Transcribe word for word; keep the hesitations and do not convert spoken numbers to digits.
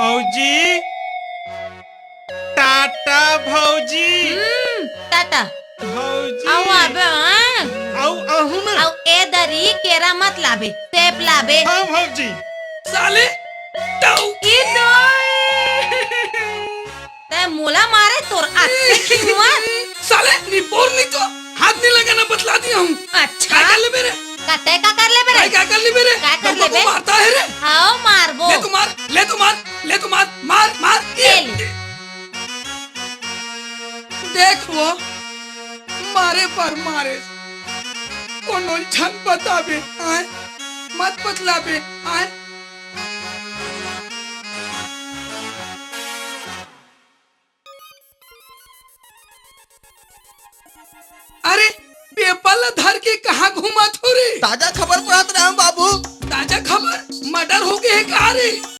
भौजी, टाटा भौजी। हम्म, टाटा। भौजी। अउ आबे, हाँ? अउ आहू ना। अउ ए दरी केरा मत लाबे, सेब लाबे। हाँ भौजी। साले, टाऊ। ई दोई। तै मोला मारे तोर अत्ते खिनुआ। साले, निपोर नहीं तो हाथ नहीं लगाना बतला दिया हूँ। अच्छा। का कर लेबे रे? का तै का कर लेबे रे? तै का कर लेबे रे? का कर लेबे? मारता है रे। हाँ, मारबो। ले तो मार, ले तो मार, ले तो मार, मार, मार। ये ले। देख वो, मारे पर मारे। कोनो झन बताबे, आय? मत बतलाबे, आय? अरे, पेपर ला धर के कहाँ घूमत हो रे? ताजा खबर पढ़त रहम बाबू। ताजा खबर? मर्डर हो गए हे का रे?